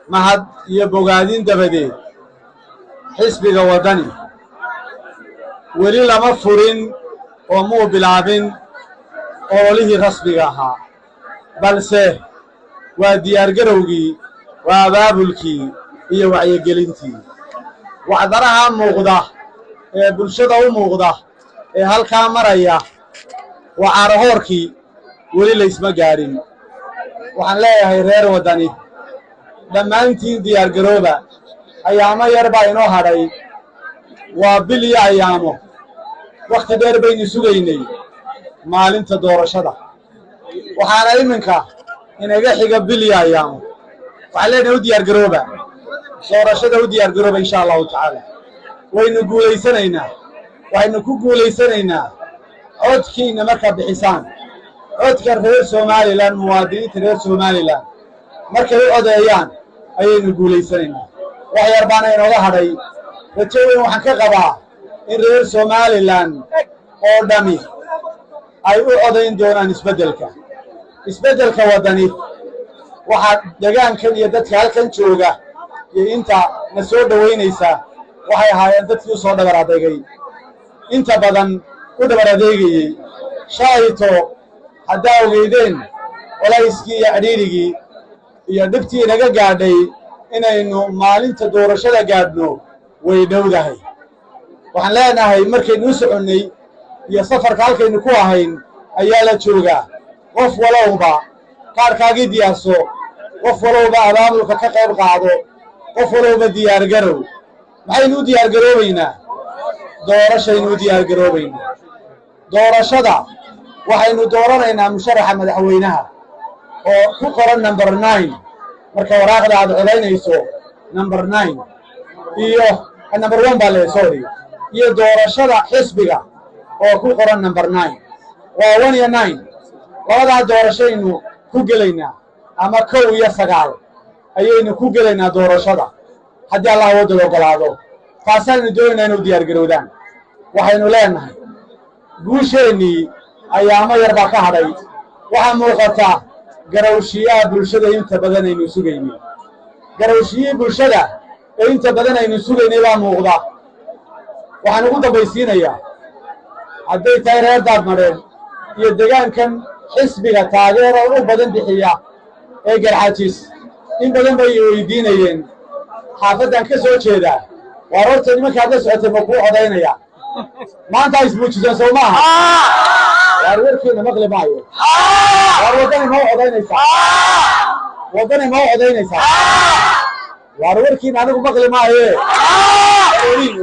Mahad iyo bogaadin dabadeed, xisbiga Waddani weli lama furin oo muu bilaabin ololihii rasmiga ahaa, balse waa diyaargarowgii, waa abaabulkii iyo wacyigelintii. Wacdaraha muuqda ee bulshada u muuqda ee halkaa maraya waa caarahoorkii, weli laysma gaadhin. Waxaan leeyahay reer Waddani, dhammaantiin diyaargarooba. Ayaamo yar baa inoo hadhay, waa bil iyo ayaamo. Wakhti dheer baynu sugaynay maalinta doorashada, waxaana iminka inaga xiga bil iyo ayaamo. Waxaan leenahay u diyaargarooba doorashada, u diyaargarooba. Insha Allahu tacaala waynu guulaysanaynaa. Waxaynu ku guulaysanaynaa codkiinna markaa bixisaan, codka reer Somaliland. Muwaadiniinta reer Somaliland markay u codeeyaan ayaynu guulaysanaynaa. Wax yar baana inooga hadhay. Rajo weyn waxaan ka qabaa in reer Somaliland oo dhami ay u codayn doonaan isbeddelka, isbeddelka Waddani. Waxaa degaankan iyo dadka halkan jooga iyo inta na soo dhowaynaysa waxay ahaayeen dadkii u soo dhabar adeegay, inta badan u dhabar adeegayey shalayto. Haddaa ogeydeen culayskii iyo cidhiidhigii iyo dhibtii inaga gaadhay inaynu maalinta doorashada gaadhno, way dhowdahay. Waxaan leenahay markaynu u soconnay iyo safarka halkaynu ku ahayn ayaa la joogaa. Qof walowba kaarkaagii diyaarso, qof walowba abaabulka ka qayb qaado, qof walowba diyaargarow. Maxaynu u diyaargaroobaynaa? Doorashaynu u diyaargaroobaynaa. Doorashada waxaynu dooranaynaa musharaxa madaxweynaha oo ku qoran number 9. Marka waraaqda aad codaynayso, number 9 iyo number 1 baa le, sorry, iyo doorashada xisbiga oo ku qoran number 9. Waa 1 iyo 9. Labadaa doorashaynu ku gelaynaa, ama 1 iyo 9 ayaynu ku gelaynaa doorashada, haddii Allah wadada ogolaado. Taasaaynu doonaynaa inu diyaar garowdaan. Waxaynu leenahay guusheennii ayaamo yar baa ka hadhay. Waxaa muuqata garowshiyaha bulshada inta badan aynu sugaynay. Garowshiyihii bulshada ee inta badan aynu sugaynay baa muuqda. Waxaan ugu dambaysiinayaa, hadday tahay reer Daadmadheen iyo degaankan xisbiga taageera u badan bixiya ee Garxajis, in badan bay weydiinayeen xaafaddan ka soo jeedaa: "Waar horta nimankaad la socotay ma kuu codaynaya?" Maanta ismuujiseen, sow maaha? Waar warkiina maqli maayo. Waar Waddani ma u codaynaysaa? Waddani ma u codaynaysaa? Waar warkiina anigu maqli maaye.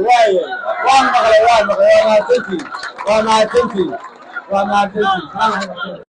Waaye, waan maqlay, waan maqlay. Waa mahadsantiin, waa mahadsantiin, waa mahadsantiin.